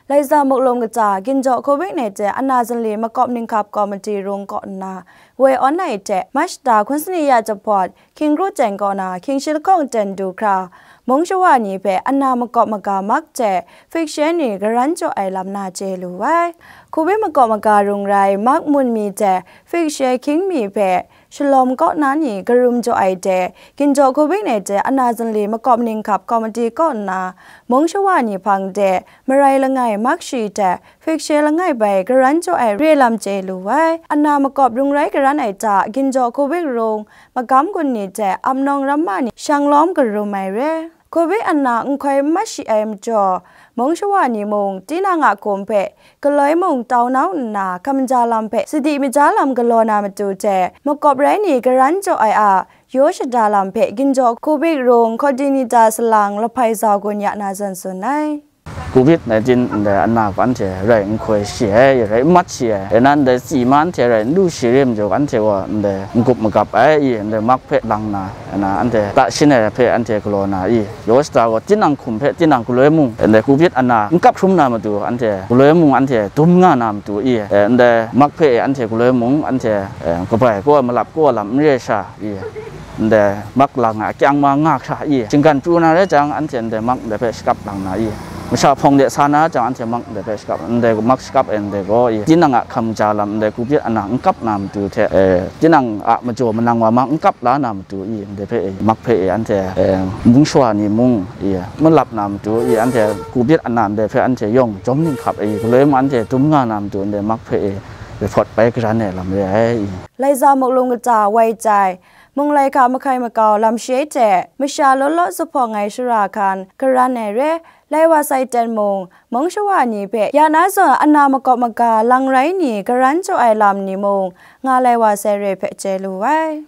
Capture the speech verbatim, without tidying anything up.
Laisa Muklum kaja ginjaw Covid nineteen ana zinli makawp ninghkap komiti rung kaw nna, woi awn ai hte March da hkun sani ya jahpawt, Hkying Kru Teng kaw na Hkying shi lahkawng ten du hkra, mung shawa ni hpe ana makawp maga mak hte fik she ni garan jaw ai lam na chye lu ai. Covid makawp maga rung rai mak mun mi hte fik she hkying mi hpe shalawm kaw na ni karum jaw ai hte, ginjaw Covid nineteen ana zinli makawp ninghkap komiti kaw nna, mung shawa ni hpang de marai langai mak shi hte fik she langai bai garan jaw ai re lam chye lu ai. Ana makawp rung rai garan ai hta, ginjaw Covid rung, magam gun ni hte apnawng ramma ni shanglawm karum ai re. Covid ana n hkoi n mat shi ai majaw, mung shawa ni mung tinang a hkum hpe galoi mung tau nau nna, hkam ja lam hpe sadi maja lam galaw na matu hte, makawp rai ni garan jaw ai a yaw shada lam hpe ginjaw Covid rung coordinator salang Lahpai Zau Gun Ya na zawn tsun ai. Covid nineteen ndai ana gaw anhte rai n hkoi shi ai, rai n mat shi ai, e nan ndai tsi ma anhte rai n lu shi re majaw, anhte gaw ndai n gup magap ai i, ndai mak hpe lang na, ana anhte ta shin ai hpe anhte galaw na i, yaw shada gaw tinang hkum hpe tinang galoi mung, ndai Covid ana n kap hkrum na matu, anhte galoi mung anhte dum nga na matu i, e, ndai mak hpe e anhte galoi mung anhte, e, kabai kaw ai, malap kaw ai lam n re sha i, ndai mak lang a kyang ma nga hkra i, shinggan pru na rai jang, anhte ndai mak ndai hpe shakap lang na i, masha hpawng de sa na jang, anhte mak ndai hpe shakap, ndai mak shakap ai ndai gaw i, tinang a hkam ja lam ndai Covid ana n kap na matu hte, e, tinang a majaw manang wa ma n kap la na matu i, ndai hpe e, mak hpe e, anhte, e, mung shawa ni mung i, malap na matu i, anhte Covid ana ndai hpe anhte yawng jawm ninghkap e, galoi mung anhte dum nga na matu ndai mak hpe e, report bai garan ai lam re ai i. Laisa Muklum kaja woi jai, mung lai hka mahkai makau lam shi hte masha law law zuphpawng ai shara hkan garan ai re, lai wa sai ten mung, mung shawa ni hpe ya na zawn ana makawp maga lang rai ni garan jaw ai lam ni mung, nga lai wa sai re hpe chye lu ai.